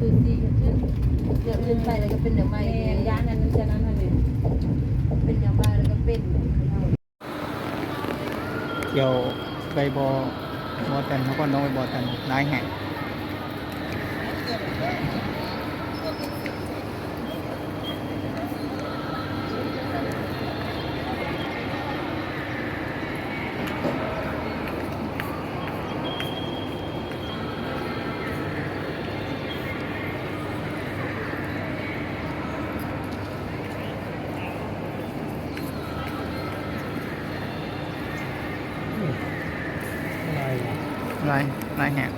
ຄືຊິເຍາະຂຶ້ນ ເຍາະຂຶ້ນໄປແລ້ວກໍເປັນແນວໃໝ່ ແມ່ນ ຢ້ານອັນນັ້ນຈະນັ້ນຫັ້ນແຫຼະ ເປັນແນວໃໝ່ແລ້ວກໍເປັນ ທ່ຽວໄປບໍ່ ບໍ່ແຕ່ນ ນະຄອນຫຼວງໄປບໍ່ແຕ່ນ ຫຼາຍແຫ່ງ. ຫຼາຍ ຫຼາຍແຮງ.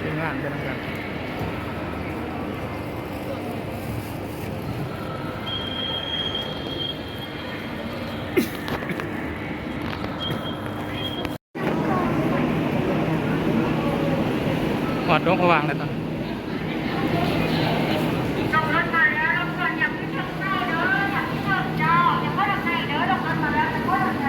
ເປັນງານເປັນນຳກັນ ຮອດຫຼວງພະບາງແລ້ວຕອນ ລົງລົດມາແລ້ວ ລົງກ່ອນ ຢ່າຂຶ້ນທາງໃນເດີ ຢ່າຂຶ້ນທາງເຈົ້າ ຢ່າເຂົ້າທາງໃນເດີ ລົງລົດມາແລ້ວ ໄປເຂົ້າທາງໃນ.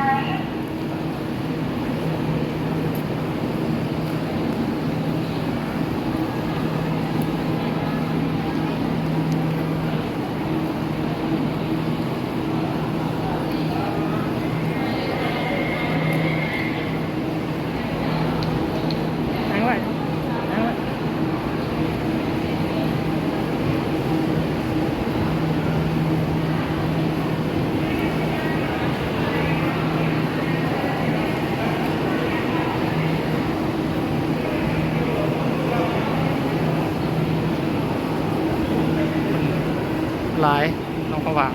ຫຼາຍ ນ້ອງຂະຫວ່າງ.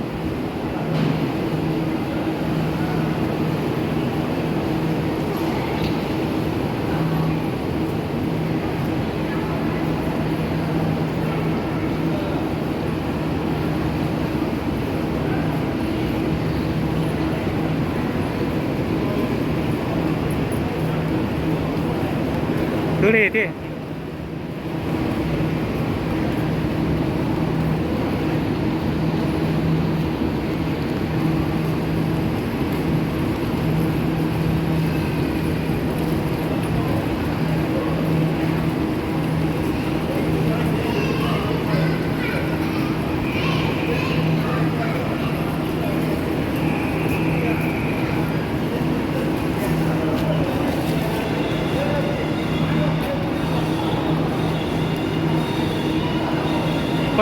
ດູດີຕິ.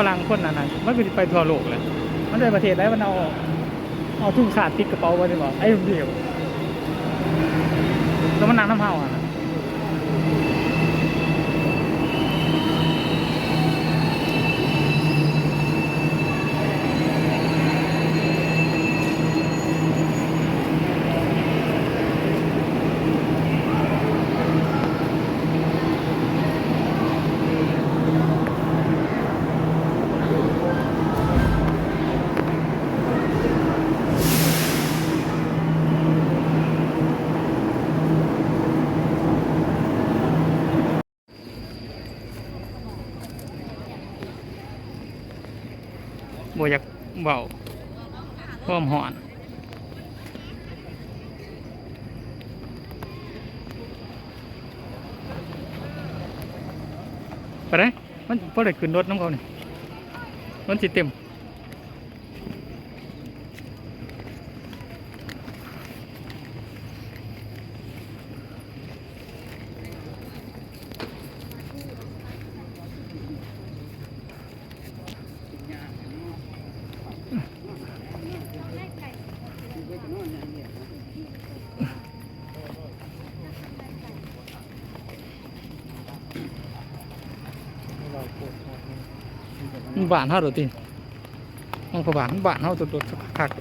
ຝຣັ່ງຄົນນັ້ນນະ ມັນກໍຊິໄປທົ່ວໂລກແຫຼະ ມັນໄດ້ປະເທດໃດມັນເອົາ ເອົາທຸງຊາດຕິດກະເປົາໄວ້ນີ້ບໍ ໄອ້ຄົນດຽວ ແລ້ວມານັ່ງນຳເຮົາຫັ້ນນະ. ບໍ່ຢາກເວົ້າ ຄວາມຮ້ອນ. ໄປເດ້ ມັນບໍ່ໄດ້ຂຶ້ນລົດນຳເຂົານີ້ ມັນຊິເຕັມ. ມັນບ້ານເຮົາໂດດຕິ ມັນກໍບ້ານ ບ້ານເຮົາໂດດໆ ຄັກໆ.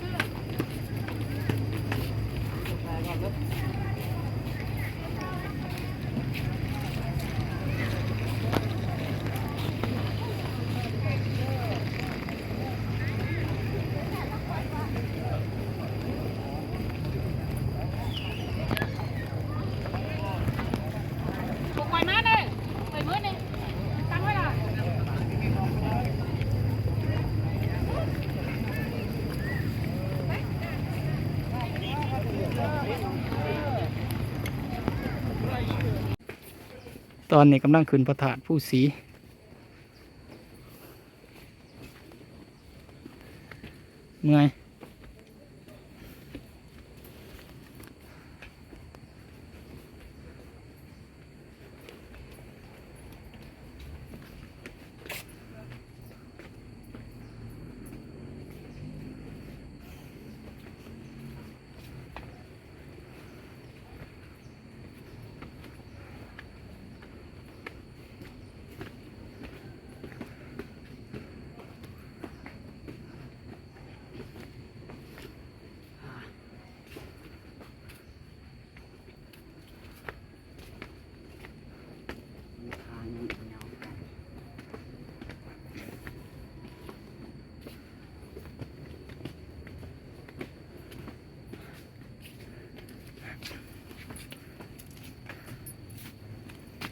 ເ ຕອນນີ້ກຳລັງຂຶ້ນພະທາດພູສີ ເມື່ອຍ.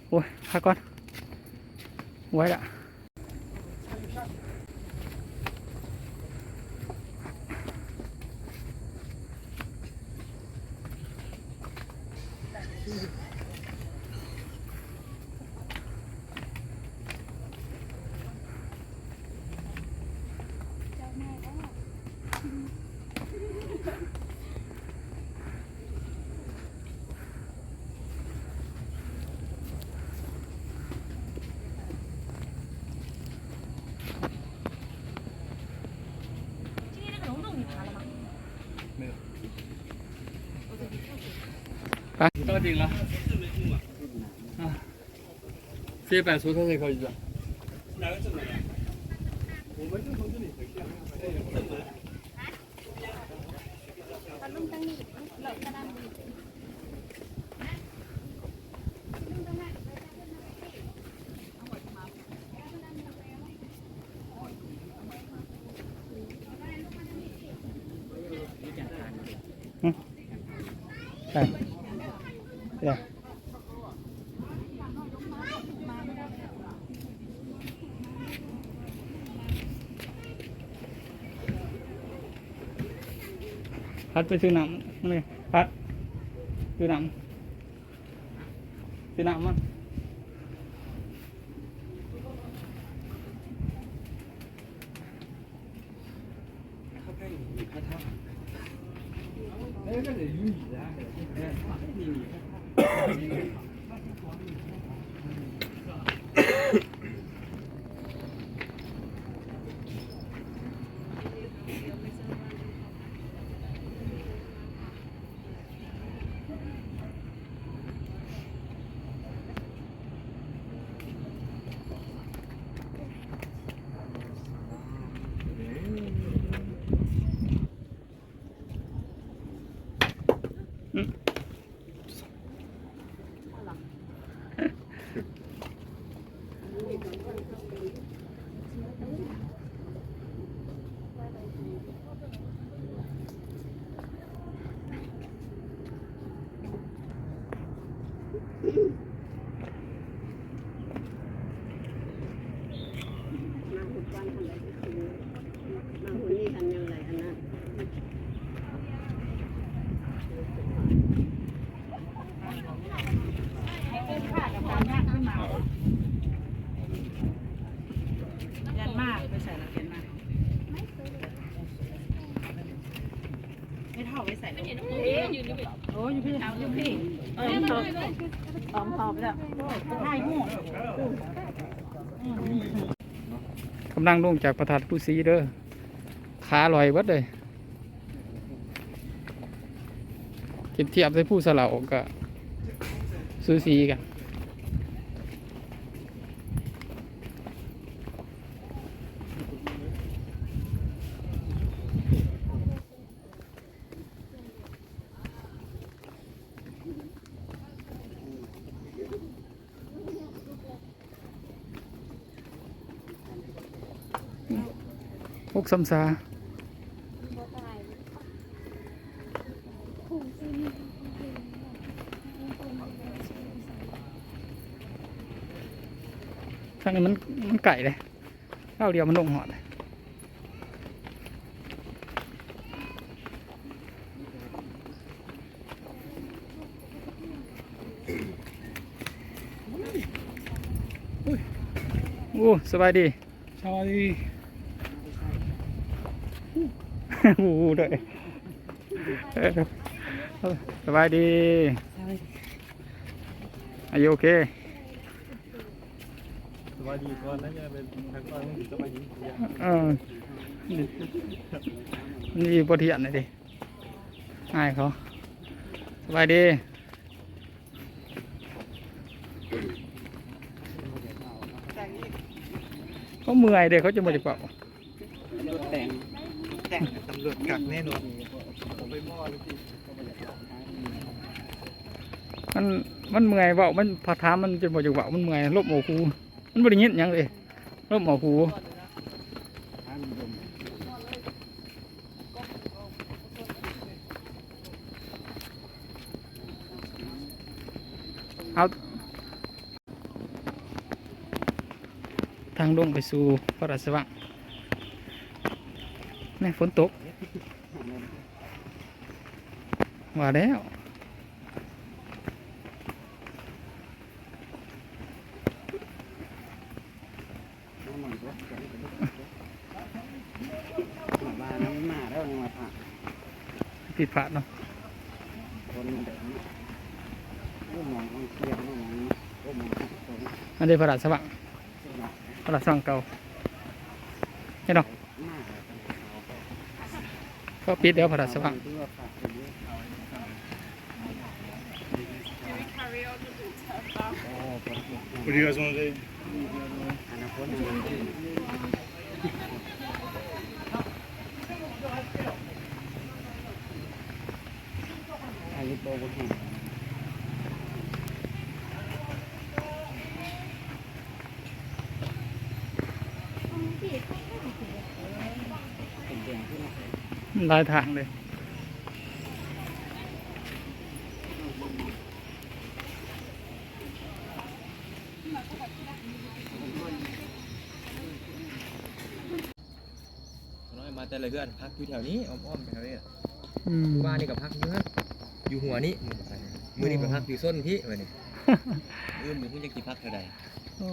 ໂອ້ຍ ພັກກ່ອນ ບໍ່ໄຫວລະ. 到顶了。啊，这一百出他才可以转。ໄປ ໄປ ພັດໄປຊື້ນ້ຳ ນີ້ ພັດ ຊື້ນ້ຳ ຊື້ນ້ຳມາ. ກຳລັງລົງຈາກພະທາດພູສີເດີ ຂາລອຍເບິດເລີຍ. ທຽບໃສ່ພູສະເຫຼົາກະສູສີກັນ. ຫົກສາມສາ ທາງນີ້ມັນ ມັນໄກເດ້ ກ້າວດຽວມັນລົງຮອດ. ໂອ້ຍ ໂອ້ ສະບາຍດີ. ສະບາຍດີ. ໂອ້ ໄດ້. ເອີ ສະບາຍດີ. ສະບາຍດີ. Are you okay? ສະບາຍດີກ່ອນນະ ຢ່າໄປທັກທາຍ ສະບາຍດີ. ເອີ ນີ້ບໍ່ທຽນນະເດ ອາຍເຂົາ. ສະບາຍດີ. ເຂົາເມື່ອຍເດ້ ເຂົາຈະບໍ່ຢາກເວົ້າ. ຕຳຫຼວດແຕ່ງ ແຕ່ງ ຕຳຫຼວດກັກແນ່ນອນ. ມັນ ມັນເມື່ອຍເວົ້າ ມັນ ພາຖາມມັນຈະບໍ່ຢາກເວົ້າ ມັນເມື່ອຍ ລົມອອກຫູ ມັນບໍ່ໄດ້ຍິນຫຍັງເດ້ ລົມອອກຫູ. ເອົາ ທາງລົງໄປສູ່ພະລາຊະວັງ. ແນ່ ຝົນຕົກ ວ່າແລ້ວ. ຜິດພາດເນາະ. ອັນນີ້ພະລາຊະວັງ ພະລາຊະວັງເກົ່າ ເຫັນເນາະ. ເຂົາປິດແລ້ວພະລາຊະວັງ. What do you guys wanna do? ຫຼາຍທາງເລີຍ. ນ້ອຍມາແຕ່ລະເຮືອນ ພັກຢູ່ແຖວນີ້ ອ້ອມໆ ແຖວນີ້. ອືມ ມື້ວານນີ້ກໍພັກຢູ່ຫັ້ນ ຢູ່ຫົວນີ້ ມື້ນີ້ໄປພັກຢູ່ຊົນພີ້ ມື້ນີ້. ອື່ນບໍ່ຮູ້ຈັກຊິພັກເທົ່າໃດ. ໂອ້